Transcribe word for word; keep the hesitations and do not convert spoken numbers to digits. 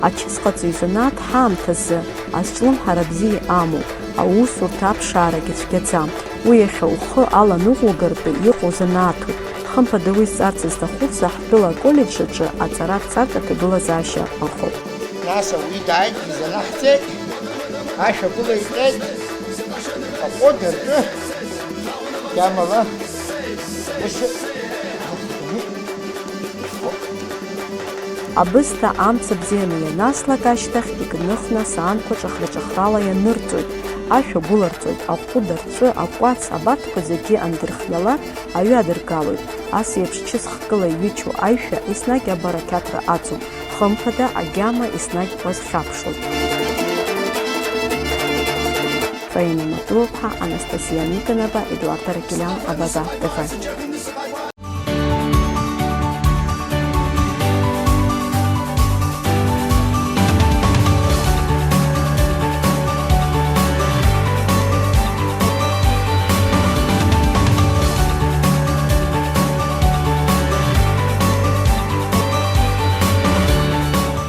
Ачысҟаҵаҩ занааҭ ҳаамҭазы азҿлымҳара бзиа амоуп, аусурҭа аԥшаарагьы цәгьаӡам. Уи иахьа ухы аланыҟәугартә иҟоу занааҭуп. Хымԥада уи зҵарц зҭаху рзы ҳтәыла аколлеџь аҿы аҵара рҵартә аҭагылазаашьа ыҟоуп. Нас ауаҩы дааит, изанаҳҵеит, ашәагәыла иҟьеит, аҟәыд рҿы, иамала, ус, Абысҭа амца бзианы ианаслак ашьҭахь, икныхны асаанқәа ҿахраҿахрала ианырҵоит, ашә агәыларҵоит, аҟәыд, арҵәы, акәац, абарҭқәа зегьы андырхиалак аҩы адыргалоит. Ас еиԥш чысхкыла иҩычоу аишәа еснагь абарақьаҭра аҵоуп, хымԥада, агьама еснагь уазхьаԥшлоит. Фаина Матуаԥҳа, Анастасиа Никонова, Едуарда Ракелиан, Абаза Т В.